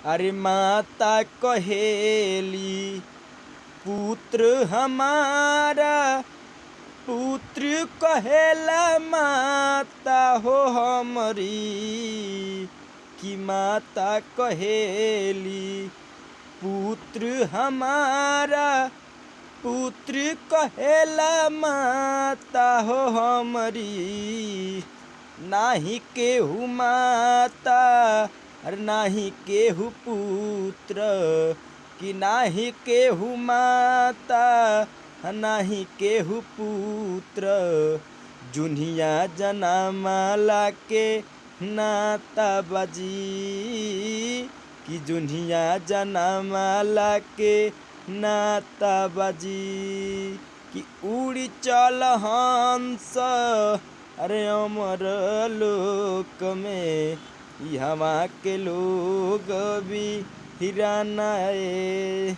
अरे माता कहेली पुत्र हमारा, पुत्र कहेला माता हो हमरी, कि माता कहेली पुत्र हमारा, पुत्र कहेला माता हो हमरी। नाही केहू माता अरे नाही केहू पुत्र, कि नाही केहू माता नाही केहू पुत्र। जुनिया जनामाला के नाता बाजी, कि जुनिया जनामाला के नाता बाजी। कि उड़ी चल हंस अरे अमर लोक में, इहवा के लोग भी हिराना ए।